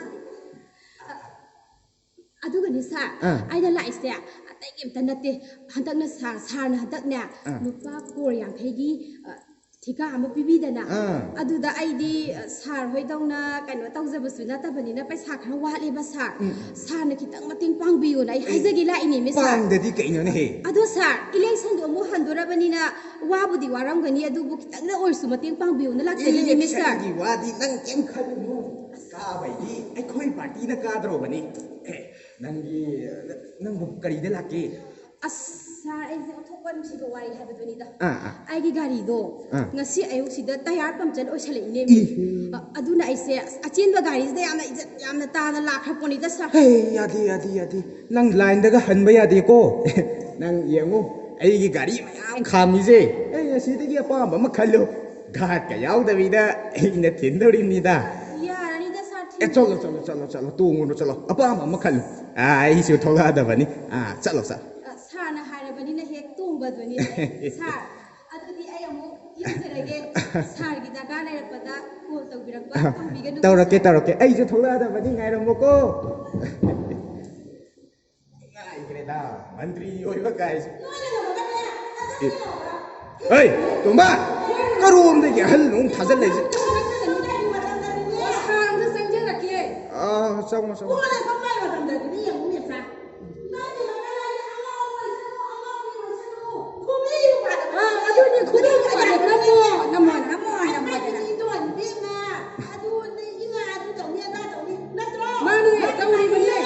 ꯑꯗꯨꯒꯅꯤ ꯁꯥꯔ, ꯑꯥ꯫ ꯑꯩꯅ ꯂꯥꯛꯏꯁꯦ ꯑꯇꯩ ꯀꯩꯝꯇ ꯅꯠꯇꯦ꯫ ꯍꯟꯗꯛꯅ ꯁꯥꯔ, ꯁꯥꯔꯅ ꯍꯟꯗꯛꯅꯦ ꯑꯥ꯫ ꯂꯨꯄꯥ ꯀ꯭ꯔꯣꯔ ꯌꯥꯡꯈꯩꯒꯤ, ꯑ, ꯊꯤꯀꯥ ꯑꯃ ꯄꯤꯕꯤꯗꯅ꯫ ꯑꯥ꯫ ꯑꯗꯨꯗ ꯑꯩꯗꯤ, ꯑ, ꯁꯥꯔ ꯍꯣꯏꯗꯧꯅ ꯀꯩꯅꯣ ꯇꯧꯖꯕꯁꯨ ꯅꯠꯇꯕꯅꯤꯅ ꯄꯩꯁꯥ ꯈꯔ ꯋꯥꯠꯂꯦꯕ ꯁꯥꯔ꯫ ꯎꯝ꯫ ꯁꯥꯔꯅ ꯈꯤꯇꯪ ꯃꯇꯦꯡ ꯄꯥꯡꯕꯤꯌꯣꯅ ꯑꯩ ꯑꯦ, ꯍꯥꯏꯖꯒꯦ ꯂꯥꯛꯏꯅꯦꯃꯤ ꯁꯥꯔ꯫ ꯄꯥꯡꯗꯗꯤ ꯀꯩꯅꯣꯅꯦꯍꯦ? ꯑꯗꯣ ꯁꯥꯔ, ꯏꯂꯦꯛꯁꯟꯗꯣ ꯑꯃꯨꯛ ꯍꯟꯗꯣꯔꯕꯅꯤꯅ ꯋꯥꯕꯨꯗꯤ ꯋꯥꯔꯝꯒꯅꯤ, ꯑꯗꯨꯕꯨ ꯈꯤꯇꯪꯗ ꯑꯣꯏꯔꯁꯨ ꯃꯇꯦꯡ ꯄꯥꯡꯕꯤꯌꯣꯅ ꯂꯥꯛꯆꯔꯤꯅꯦꯃꯤ ꯁꯥꯔ꯫ ꯏꯂꯦꯛꯁꯟꯒꯤ ꯋꯥꯗꯤ ꯅꯪ ꯀꯩꯝ ꯈꯜꯂꯨꯅꯨ꯫ ꯀꯥꯕꯩꯗꯤ ꯑꯩꯈꯣꯏ ꯄꯥꯔꯇꯤꯅ ꯀꯥꯗ꯭ꯔꯣꯕꯅꯤ꯫ ꯑꯦ, ꯅꯪꯒꯤ, ꯅꯪꯕꯨ ꯀꯔꯤꯗ ꯂꯥꯛꯀꯦ? ꯑꯁ, ꯁꯥꯔ, ꯑꯩꯁꯦ ꯑꯣꯟꯊꯣꯛꯄ ꯅꯨꯡꯁꯤꯕ ꯋꯥꯔꯤ ꯍꯥꯏꯕꯗꯨꯅꯤꯗ꯫ ꯑꯥ, ꯑꯥ꯫ ꯑꯩꯒꯤ ꯒꯥꯔꯤꯗꯣ ꯑꯥ꯫ ꯉꯁꯤ ꯑꯌꯨꯛꯁꯤꯗ ꯇꯌꯥꯔ ꯄꯝꯆꯔ ꯑꯣꯏꯁꯜꯂꯛꯏꯅꯦꯃꯤ꯫ ꯏꯍꯦ꯫ ꯑ-, ꯑꯗꯨꯅ ꯑꯩꯁꯦ, ꯑꯁ, ꯑꯆꯦꯟꯕ ꯒꯥꯔꯤꯁꯤꯗ ꯌꯥꯝꯅ ꯏꯖꯠ ꯌꯥꯝꯅ ꯇꯥꯅ ꯂꯥꯛꯈ꯭ꯔ ꯄꯣꯠꯅꯤꯗ, ꯁꯥꯔ꯫ ꯍꯦ, ꯌꯥꯗꯦ, ꯌꯥꯗꯦ, ꯌꯥꯗꯦ꯫ ꯅꯪ ꯂꯥꯏꯟꯗꯒ ꯍꯟꯕ ꯌꯥꯗꯦꯀꯣ꯫ ꯅꯪ ꯌꯦꯡꯉꯨ, ꯑꯩꯒꯤ ꯒꯥꯔꯤ ꯃꯌꯥꯝ ꯈꯥꯝꯃꯤꯁꯦ꯫ ꯑꯩ ꯑꯁꯤꯗꯒꯤ ꯑꯄꯥꯝꯕ ꯑꯃ ꯈꯜꯂꯨ꯫ ꯒꯥꯔꯗꯀ ꯌꯥꯎꯗꯕꯤꯗ ꯑꯩꯅ ꯊꯤꯟꯗꯧꯔꯤꯕꯅꯤꯗ꯫ ꯌꯥꯔꯅꯤꯗ, ꯁꯥꯔ, ꯑꯦ, ꯊꯤꯟ- ꯆꯠꯂꯣ, ꯆꯠꯂꯣ, ꯆꯠꯂꯣ, ꯆꯠꯂꯣ, ꯇꯣꯡꯉꯨꯔꯣ, ꯆꯠꯂꯣ꯫ ꯑꯄꯥꯝꯕ ꯑꯃ ꯈꯜꯂꯨ꯫ ꯑꯥ, ꯑꯩꯁꯨ ꯊꯣꯛꯂꯛꯑꯗꯕꯅꯤ꯫ ꯑꯥ, ꯆꯠꯂꯣ, ꯆꯠꯂꯣ꯫ ꯑ, ꯁꯥꯔꯅ ꯍꯥꯏꯔꯕꯅꯤꯅ ꯍꯦꯛ ꯇꯣꯡꯕꯗꯨꯅꯤ꯫ ꯁꯥꯔ, ꯑꯗꯨꯗꯤ ꯑꯩ ꯑꯃꯨꯛ ꯌꯧꯖꯔꯒꯦ꯫ ꯁꯥꯔꯒꯤ ꯗꯔꯀꯥꯔ ꯂꯩꯔꯛꯄꯗ ꯀꯣꯜ ꯇꯧꯕꯤꯔꯛꯄ ꯑ, ꯇꯧꯕꯤꯒꯅꯨ, ꯇꯧꯔꯛꯀꯦ, ꯁꯥꯔ꯫ ꯇꯧꯔꯛꯀꯦ꯫ ꯑꯩꯁꯨ ꯊꯣꯛꯂꯛꯑꯗꯕꯅꯤ, ꯉꯥꯏꯔꯝꯃꯣꯀꯣ꯫ ꯉꯥꯏꯈ꯭ꯔꯦꯗ, ꯃꯟꯇ꯭ꯔꯤ ꯑꯣꯏꯕ ꯀꯥꯏꯁꯦ꯫ ꯍꯩ, ꯇꯣꯝꯕ, ꯀꯔꯣꯝꯗꯒꯤ ꯑꯍꯜꯅꯣ ꯑꯃꯨꯛ ꯊꯥꯖꯤꯜꯂꯛꯏꯁꯦ? ꯁꯥꯔ ꯑꯝꯇ ꯆꯪꯖꯔꯛꯀꯦ꯫ ꯑꯥ, ꯆꯪꯉꯣ, ꯆꯪꯉꯣ꯫ ꯀꯣꯟꯅ ꯐꯝꯕ ꯃꯇꯝꯗꯗꯤ ꯃꯤ ꯑꯃꯨꯛ ꯃꯦꯠ ꯆꯥ꯫ ꯑꯥ, ꯑꯗꯨꯅꯤ, ꯈꯨꯗꯣꯡ ꯐꯔꯦ, ꯅꯝꯃꯣ, ꯅꯝꯃꯣ, ꯅꯝꯃꯣ, ꯅꯝꯃꯣ꯫ ꯃꯥꯅꯦ, ꯇꯧꯔꯤꯕꯅꯦ꯫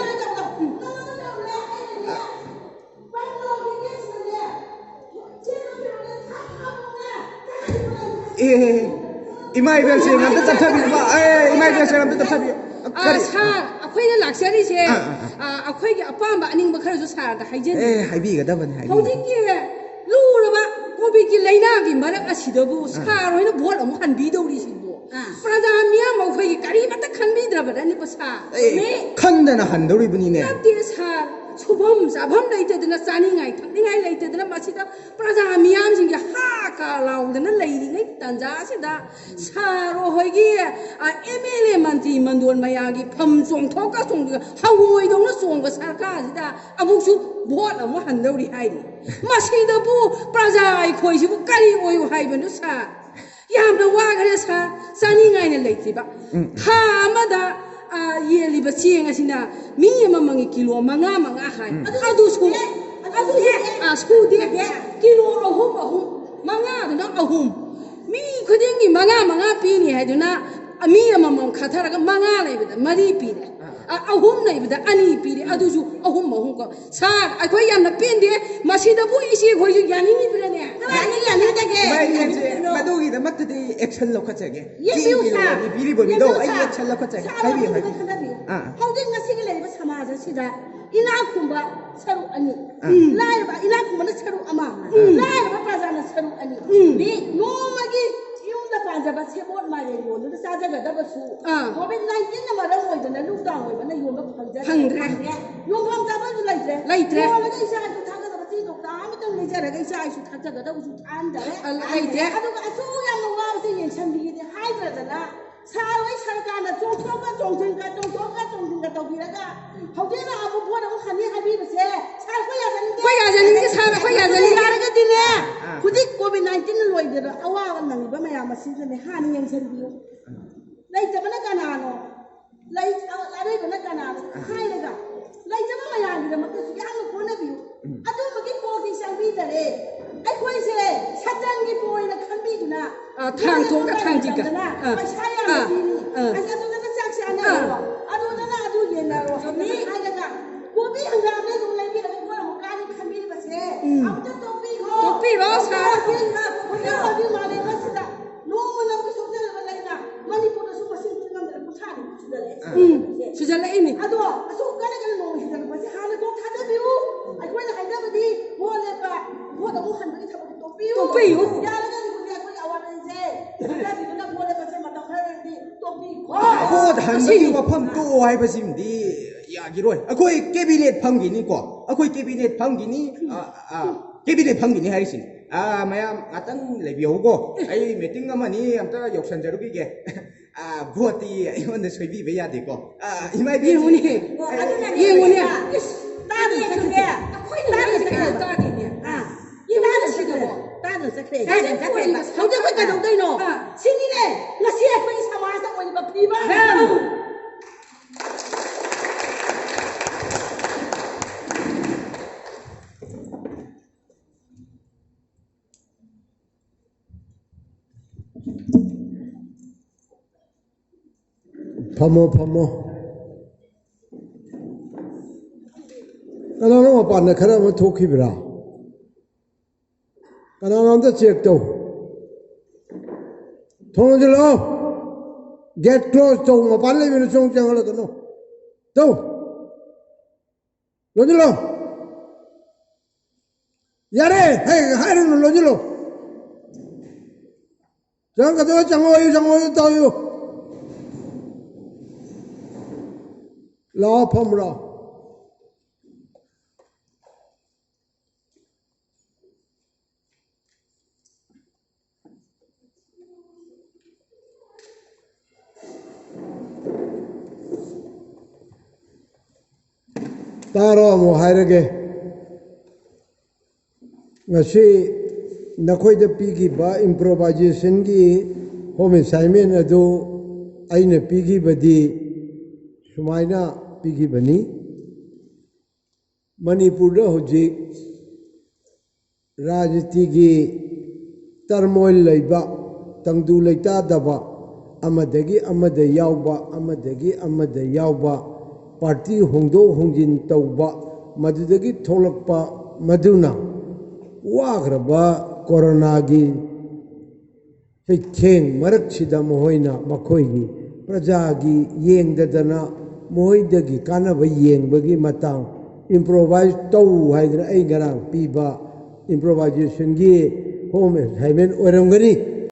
ꯏꯃꯥ ꯏꯕꯦꯜꯁꯦ ꯑꯝꯇ ꯇꯞꯊꯕꯤꯌꯨꯕ꯫ ꯑꯦ, ꯏꯃꯥ ꯏꯕꯦꯜꯁꯦ ꯑꯝꯇ ꯇꯞꯊꯕꯤꯌꯨ꯫ ꯑ, ꯀꯔꯤ? ꯁꯥꯔ, ꯑꯩꯈꯣꯏꯅ ꯂꯥꯛꯆꯔꯤꯁꯦ ꯑꯥ, ꯑꯥ, ꯑꯥ꯫ ꯑ, ꯑꯩꯈꯣꯏꯒꯤ ꯑꯄꯥꯝꯕ ꯑꯅꯤꯡꯕ ꯈꯔꯁꯨ ꯁꯥꯔꯗ ꯍꯥꯏꯖꯅꯤꯡꯉꯤ꯫ ꯑꯦ, ꯍꯥꯏꯕꯤꯒꯗꯕꯅꯤ, ꯍꯥꯏꯕꯤꯒꯗꯕꯅꯤ꯫ ꯍꯧꯖꯤꯛꯀꯤ ꯂꯨꯔꯕ ꯀꯣꯚꯤꯗꯀꯤ ꯂꯥꯏꯅꯥꯒꯤ ꯃꯔꯛ ꯑꯁꯤꯗꯕꯨ ꯁꯥꯔ ꯍꯣꯏꯅ ꯚꯣꯠ ꯑꯃꯨꯛ ꯍꯟꯕꯤꯗꯧꯔꯤꯁꯤꯕꯨ? ꯑꯥ꯫ ꯄ꯭ꯔꯖꯥ ꯃꯤꯌꯥꯝ ꯑꯩꯈꯣꯏꯒꯤ ꯀꯔꯤꯃꯠꯇ ꯈꯟꯕꯤꯗ꯭ꯔꯕꯅꯤꯀꯣ ꯁꯥꯔ? ꯑꯦ, ꯃꯤ ꯈꯟꯗꯅ ꯍꯟꯗꯧꯔꯤꯕꯅꯤꯅꯦ꯫ ꯅꯠꯇꯦ ꯁꯥꯔ, ꯁꯨꯐꯝ ꯆꯥꯐꯝ ꯂꯩꯇꯗꯅ, ꯆꯥꯅꯤꯡꯉꯥꯏ ꯊꯛꯅꯤꯡꯉꯥꯏ ꯂꯩꯇꯗꯅ ꯃꯁꯤꯗ ꯄ꯭ꯔꯖꯥ ꯃꯤꯌꯥꯝꯁꯤꯡꯒꯤ ꯍꯥ ꯀꯥ ꯂꯥꯎꯗꯅ ꯂꯩꯔꯤꯉꯩ ꯇꯥꯟꯖꯥꯁꯤꯗ ꯁꯥꯔ ꯍꯣꯏꯒꯤ ꯑꯦꯝ ꯑꯦꯜ ꯑꯦ ꯃꯟꯇ꯭ꯔꯤ ꯃꯟꯗꯣꯟ ꯃꯌꯥꯝꯒꯤ ꯐꯝ ꯆꯣꯡꯊꯣꯛꯀ ꯆꯣꯡꯊꯣꯛꯀ ꯍꯪꯉꯣꯏꯗꯧꯅ ꯆꯣꯡꯕ ꯁꯔꯀꯥꯔꯁꯤꯗ ꯑꯃꯨꯛꯁꯨ ꯚꯣꯠ ꯑꯃꯨꯛ ꯍꯟꯗꯧꯔꯤ ꯍꯥꯏꯔꯤ꯫ ꯃꯁꯤꯗꯕꯨ ꯄ꯭ꯔꯖꯥ ꯑꯩꯈꯣꯏꯁꯤꯕꯨ ꯀꯔꯤ ꯑꯣꯏꯌꯨ ꯍꯥꯏꯕꯅꯣ ꯁꯥꯔ? ꯌꯥꯝꯅ ꯋꯥꯈ꯭ꯔꯦ ꯁꯥꯔ, ꯆꯥꯅꯤꯡꯉꯥꯏꯅ ꯂꯩꯇ꯭ꯔꯤꯕ꯫ ꯊꯥ ꯑꯃꯗ, ꯑ, ꯌꯦꯜꯂꯤꯕ ꯆꯦꯡ ꯑꯁꯤꯅ ꯃꯤ ꯑꯃꯃꯝꯒꯤ ꯀꯤꯂꯣ ꯃꯉꯥ ꯃꯉꯥ ꯍꯥꯏ꯫ ꯑꯗꯨꯁꯨ, ꯑꯗꯨꯁꯨ, ꯑ, ꯁꯨꯗꯦ꯫ ꯀꯤꯂꯣ ꯑꯍꯨꯝ ꯑꯍꯨꯝ, ꯃꯉꯥꯗꯨꯅ ꯑꯍꯨꯝ꯫ ꯃꯤ ꯈꯨꯗꯤꯡꯒꯤ ꯃꯉꯥ ꯃꯉꯥ ꯄꯤꯅꯤ ꯍꯥꯏꯗꯨꯅ, ꯃꯤ ꯑꯃꯃꯝ ꯈꯠꯊꯔꯒ ꯃꯉꯥ ꯂꯩꯕꯗ ꯃꯔꯤ ꯄꯤꯔꯦ꯫ ꯑ, ꯑꯍꯨꯝ ꯂꯩꯕꯗ ꯑꯅꯤ ꯄꯤꯔꯦ꯫ ꯑꯗꯨꯁꯨ ꯑꯍꯨꯝ ꯑꯍꯨꯝ ꯀꯣ꯫ ꯁꯥꯔ, ꯑꯩꯈꯣꯏ ꯌꯥꯝꯅ ꯄꯦꯟꯗꯦ꯫ ꯃꯁꯤꯗꯕꯨ ꯏꯆꯦ ꯈꯣꯏꯁꯨ ꯌꯥꯅꯤꯡꯉꯤꯕ꯭ꯔꯅꯦ? ꯀꯃꯥꯏꯅ ꯌꯥꯅꯤꯡꯗꯒꯦ? ꯏꯃꯥ ꯏꯕꯦꯜꯁꯦ, ꯃꯗꯨꯒꯤꯗꯃꯛꯇꯗꯤ action ꯂꯧꯈꯠꯆꯒꯦ꯫ ꯌꯦꯡꯕꯤꯌꯨ, ꯆꯦꯡ ꯀꯤꯂꯣ ꯁꯥꯔ꯫ ꯑꯅꯤ ꯄꯤꯔꯤꯕ ꯃꯤꯗꯣ ꯌꯦꯡꯕꯤꯌꯨ, ꯑꯩ ꯁꯥꯔ꯫ action ꯂꯧꯈꯠꯆꯒꯦ꯫ ꯁꯥꯔ, ꯍꯥꯏꯕꯤꯌꯨ, ꯋꯥꯔꯤꯗ ꯍꯥꯏꯕꯤꯌꯨ꯫ ꯈꯟꯅꯕꯤꯌꯨ꯫ ꯑꯥ, ꯑꯥ꯫ ꯍꯧꯖꯤꯛ ꯉꯁꯤꯒꯤ ꯂꯩꯔꯤꯕ ꯁꯃꯥꯖ ꯑꯁꯤꯗ ꯏꯅꯥꯛ ꯈꯨꯟꯕ ꯁꯔꯨꯛ ꯑꯅꯤ, ꯎꯝ꯫ ꯂꯥꯏꯔꯕ, ꯏꯅꯥꯛ ꯈꯨꯟꯕꯅ ꯁꯔꯨꯛ ꯑꯃ, ꯎꯝ꯫ ꯂꯥꯏꯔꯕ ꯄ꯭ꯔꯖꯥꯅ ꯁꯔꯨꯛ ꯑꯅꯤ꯫ ꯎꯝ꯫ ꯃꯤ ꯅꯣꯡꯃꯒꯤ ꯌꯨꯝꯗ ꯄꯥꯟꯖꯕ ꯁꯦꯕꯣꯠ ꯃꯥꯏꯔꯦꯟ ꯌꯣꯟꯗꯨꯅ ꯆꯥꯖꯒꯗꯕꯁꯨ, ꯑꯥ꯫ COVID nineteen ꯅ ꯃꯔꯝ ꯑꯣꯏꯗꯅ lockdown ꯑꯣꯏꯕꯅ ꯌꯣꯟꯕ ꯐꯪꯖꯗ꯭ꯔꯦ꯫ ꯐꯪꯗ꯭ꯔꯦ꯫ ꯌꯣꯟꯐꯝ ꯆꯥꯐꯝꯁꯨ ꯂꯩꯇ꯭ꯔꯦ꯫ ꯂꯩꯇ꯭ꯔꯦ꯫ ꯌꯣꯜꯂꯒ ꯏꯆꯥ ꯏꯁꯨ ꯊꯥꯛꯀꯗꯕ ꯆꯦꯡ ꯀꯧꯇꯥ ꯑꯃꯇꯪ ꯂꯩꯖꯔꯒ ꯏꯆꯥ ꯏꯁꯨ ꯊꯥꯛꯆꯒꯗꯕꯁꯨ ꯊꯥꯛꯍꯟꯗꯔꯦ꯫ ꯑ, ꯂꯩꯇ꯭ꯔꯦ꯫ ꯑꯗꯨꯒ ꯑꯁꯨꯛ ꯌꯥꯝꯅ ꯋꯥꯕꯁꯦ ꯌꯦꯡꯁꯤꯟꯕꯤꯒꯦꯗꯤ ꯍꯥꯏꯗ꯭ꯔꯗꯅ ꯁꯥꯔ ꯍꯣꯏ ꯁꯔꯀꯥꯔꯅ ꯆꯣꯡꯊꯣꯛꯀ ꯆꯣꯡꯁꯤꯟꯒ, ꯆꯣꯡꯊꯣꯛꯀ ꯆꯣꯡꯁꯤꯟꯒ ꯇꯧꯕꯤꯔꯒ ꯍꯧꯖꯤꯛꯅ ꯑꯃꯨꯛ ꯚꯣꯠ ꯑꯃꯨꯛ ꯍꯟꯅꯤ ꯍꯥꯏꯕꯤꯕꯁꯦ ꯁꯥꯔ ꯑꯩꯈꯣꯏ ꯌꯥꯖꯅꯤꯡꯗꯦ꯫ ꯑꯩꯈꯣꯏ ꯌꯥꯖꯅꯤꯡꯗꯦ ꯁꯥꯔ, ꯑꯩꯈꯣꯏ ꯌꯥꯖꯅꯤꯡꯗꯦ꯫ ꯌꯥꯔꯒꯗꯤꯅꯦ, ꯑꯥ꯫ ꯍꯧꯖꯤꯛ COVID nineteen ꯅ ꯂꯣꯏꯗꯅ ꯑꯋꯥꯕ ꯅꯪꯉꯤꯕ ꯃꯌꯥꯝ ꯑꯁꯤꯗꯅꯦ ꯍꯥꯟꯅ ꯌꯦꯡꯁꯤꯟꯕꯤꯌꯨ꯫ ꯂꯩꯇꯕꯅ ꯀꯅꯥꯅꯣ? ꯂꯩ-, ꯑ-, ꯑꯔꯩꯕꯅ ꯀꯅꯥꯅꯣ? ꯍꯥꯏꯔꯒ ꯂꯩꯇꯕ ꯃꯌꯥꯝꯒꯤꯗꯃꯛꯇꯁꯨ ꯌꯥꯝꯅ ꯍꯣꯠꯅꯕꯤꯌꯨ꯫ ꯑꯗꯨꯝꯕꯒꯤ ꯀꯣꯛꯇꯤ ꯆꯪꯕꯤꯗꯔꯦ꯫ ꯑꯩꯈꯣꯏꯁꯦ ꯁꯇꯟꯒꯤ ꯄꯣꯏꯅ ꯈꯟꯕꯤꯗꯨꯅ ꯑ, ꯊꯥꯡ ꯊꯣꯛꯑꯒ ꯊꯥꯡ ꯆꯤꯛꯀ-, ꯇꯝꯗꯅ ꯑ, ꯄꯩꯁꯥ ꯌꯥꯝꯅ ꯑ, ꯄꯤꯅꯤ꯫ ꯑ꯫ ꯑꯁ, ꯑꯗꯨꯗꯅ ꯆꯥꯛ ꯆꯥꯅꯔꯣ꯫ ꯑ꯫ ꯑꯗꯨꯗꯅ ꯑꯗꯨ ꯌꯦꯟꯅꯔꯣ꯫ ꯆꯨꯝꯃꯤ꯫ ꯍꯥꯏꯔꯒ ꯀꯣꯕꯤ ꯍꯪꯒꯥꯝꯗ ꯑꯗꯨꯝ ꯂꯩꯕꯤꯔꯒ ꯃꯣꯏ ꯑꯃꯨꯛ ꯀꯥꯅꯤ ꯈꯟꯕꯤꯔꯤꯕꯁꯦ ꯎꯝ꯫ ꯑꯃꯨꯛꯇ ꯇꯣꯛꯄꯤꯈꯣ꯫ ꯇꯣꯛꯄꯤꯔꯣ, ꯁꯥꯔ꯫ ꯍꯧꯖꯤꯛ ꯍꯧꯖꯤꯛ ꯃꯥꯂꯦꯝ ꯑꯁꯤꯗ ꯅꯣꯡꯃ ꯅꯣꯡꯃꯒꯤ ꯁꯣꯛꯆꯜ ꯎꯝ, ꯁꯨꯖꯜꯂꯛꯏꯅꯤ꯫ ꯑꯗꯣ ꯑꯁꯨꯛ ꯀꯟꯅ ꯀꯟꯅ ꯅꯣꯡ ꯍꯦꯟꯖꯜꯂꯛꯄꯁꯦ ꯍꯥꯟꯅ ꯀꯣꯛ ꯊꯥꯗꯕꯤꯌꯨ꯫ ꯑꯩꯈꯣꯏꯅ ꯍꯥꯏꯅꯕꯗꯤ ꯚꯣꯠ ꯂꯦꯞꯄ, ꯚꯣꯠ ꯑꯃꯨꯛ ꯍꯟꯕꯒꯤ ꯊꯕꯛꯇꯤ ꯇꯣꯛꯄꯤꯌꯨ꯫ ꯇꯣꯛꯄꯤꯌꯨ꯫ ꯌꯥꯔꯒꯗꯤ ꯍꯧꯖꯤꯛ ꯑꯩꯈꯣꯏꯒꯤ ꯑꯋꯥꯃꯟꯁꯦ ꯈꯟꯊꯕꯤꯗꯨꯅ ꯚꯣꯠ ꯂꯦꯞꯄꯁꯦ ꯃꯇꯝ ꯈꯔꯗꯤ ꯇꯣꯛꯄꯤꯈꯣ꯫ ꯚꯣꯠ ꯍꯟꯕꯒꯤ ꯋꯥꯐꯝ ꯇꯣꯛꯑꯣ ꯍꯥꯏꯕꯁꯤꯃꯗꯤ ꯌꯥꯈꯤꯔꯣꯏ꯫ ꯑꯩꯈꯣꯏ ꯀꯦꯕꯤꯅꯦꯠ ꯐꯝꯈꯤꯅꯤꯀꯣ, ꯑꯩꯈꯣꯏ ꯀꯦꯕꯤꯅꯦꯠ ꯐꯝꯈꯤꯅꯤ꯫ ꯑ, ꯑ, ꯀꯦꯕꯤꯅꯦꯠ ꯐꯝꯈꯤꯅꯤ ꯍꯥꯏꯔꯤꯁꯤꯅꯤ꯫ ꯑ, ꯃꯌꯥꯝ ꯉꯥꯛꯇꯪ ꯂꯩꯕꯤꯍꯧꯀꯣ, ꯑꯩ ꯃꯤꯇꯤꯡ ꯑꯃꯅꯤ ꯑꯝꯇ ꯌꯧꯁꯟꯖꯔꯨꯈꯤꯒꯦ꯫ ꯑ, ꯚꯣꯠꯇꯤ ꯑꯩꯉꯣꯟꯗ ꯁꯣꯏꯕꯤꯕ ꯌꯥꯗꯦꯀꯣ꯫ ꯑ, ꯏꯃꯥ ꯏꯕꯦꯟ ꯌꯦꯡꯉꯨꯅꯦ꯫ ꯌꯦꯡꯉꯨꯅꯦ꯫ ꯏꯁ, ꯇꯥꯗꯅ ꯆꯠꯈ꯭ꯔꯦ꯫ ꯑꯩꯈꯣꯏꯅ ꯇꯥꯗꯅ ꯉꯥꯡꯉꯤꯁꯦ ꯆꯠꯈ꯭ꯔꯦ꯫ ꯀꯩꯅꯣ ꯇꯥꯗꯦꯅꯦ꯫ ꯑ, ꯏꯃꯥꯅ ꯁꯤꯗꯕꯣ꯫ ꯇꯥꯗꯅ ꯆꯠꯈ꯭ꯔꯦ꯫ ꯇꯥꯗꯅ ꯆꯠꯈ꯭ꯔꯦ꯫ ꯍꯧꯖꯤꯛ ꯑꯩꯈꯣꯏ ꯀꯩꯗꯧꯗꯣꯏꯅꯣ? ꯑ꯫ ꯁꯤꯅꯤꯅꯦ ꯉꯁꯤ ꯑꯩꯈꯣꯏꯒꯤ ꯁꯃꯥꯖꯇ ꯑꯣꯏꯔꯤꯕ ꯐꯤꯕꯝ꯫ ꯑ꯫ ꯐꯝꯃꯣ, ꯐꯝꯃꯣ꯫ ꯀꯅꯥꯅꯣ ꯃꯄꯥꯟꯗ ꯈꯔ ꯑꯃ ꯊꯣꯛꯈꯤꯕ꯭ꯔꯥ? ꯀꯅꯥꯅꯣ ꯑꯝꯇ ꯆꯦꯛ ꯇꯧ꯫ ꯊꯣꯡ ꯂꯣꯟꯁꯤꯜꯂꯣ꯫ ꯒꯦꯠ ꯀ꯭ꯂꯣꯖ ꯇꯧ꯫ ꯃꯄꯥꯟ ꯂꯩꯕꯅ ꯆꯣꯡ ꯆꯪꯍꯜꯂꯛꯀꯅꯨ꯫ ꯇꯧ꯫ ꯂꯣꯟꯁꯤꯜꯂꯣ꯫ ꯌꯥꯔꯦ꯫ ꯍꯦ, ꯍꯥꯏꯔꯨꯅꯨ, ꯂꯣꯟꯁꯤꯜꯂꯣ꯫ ꯆꯪꯉꯛꯀꯗꯕ ꯆꯪꯉꯛꯑꯣꯌꯨ, ꯆꯪꯉꯛꯑꯣꯌꯨ, ꯇꯧꯌꯨ꯫ ꯂꯥꯛꯑꯣ, ꯐꯝꯃꯨ ꯂꯥꯛꯑꯣ꯫ ꯇꯥꯔꯣ, ꯑꯃꯨꯛ ꯍꯥꯏꯔꯒꯦ꯫ ꯉꯁꯤ ꯅꯈꯣꯏꯗ ꯄꯤꯈꯤꯕ improvisationꯒꯤ home assignment ꯑꯗꯨ ꯑꯩꯅ ꯄꯤꯈꯤꯕꯗꯤ ꯁꯨꯃꯥꯏꯅ ꯄꯤꯈꯤꯕꯅꯤ꯫ ꯃꯅꯤꯄꯨꯔꯗ ꯍꯧꯖꯤꯛ ꯔꯥꯖꯅꯤꯇꯤꯒꯤ turmoil ꯂꯩꯕ, ꯇꯪꯗꯨ ꯂꯩꯇꯥꯗꯕ, ꯑꯃꯗꯒꯤ ꯑꯃꯗ ꯌꯥꯎꯕ, ꯑꯃꯗꯒꯤ ꯑꯃꯗ ꯌꯥꯎꯕ, party ꯍꯣꯡꯗꯣꯛ ꯍꯣꯡꯖꯤꯟ ꯇꯧꯕ, ꯃꯗꯨꯗꯒꯤ ꯊꯣꯛꯂꯛꯄ ꯃꯗꯨꯅ ꯋꯥꯈ꯭ꯔꯕ ꯀꯣꯔꯣꯅꯥꯒꯤ ꯆꯩꯊꯦꯡ ꯃꯔꯛꯁꯤꯗ ꯃꯈꯣꯏꯅ ꯃꯈꯣꯏꯒꯤ ꯄ꯭ꯔꯖꯥꯒꯤ ꯌꯦꯡꯗꯗꯅ ꯃꯣꯏꯗꯒꯤ ꯀꯥꯟꯅꯕ ꯌꯦꯡꯕꯒꯤ ꯃꯇꯥꯡ, ꯏꯝꯄ꯭ꯔꯣꯚꯥꯏꯁ ꯇꯧ ꯍꯥꯏꯗꯅ ꯑꯩ ꯉꯔꯥꯡ ꯄꯤꯕ ꯏꯝꯄ꯭ꯔꯣꯚꯥꯏꯖꯦꯁꯟꯒꯤ ꯍꯣꯝ ꯑꯦꯁꯥꯏꯟꯃꯦꯟ ꯑꯣꯏꯔꯝꯒꯅꯤ꯫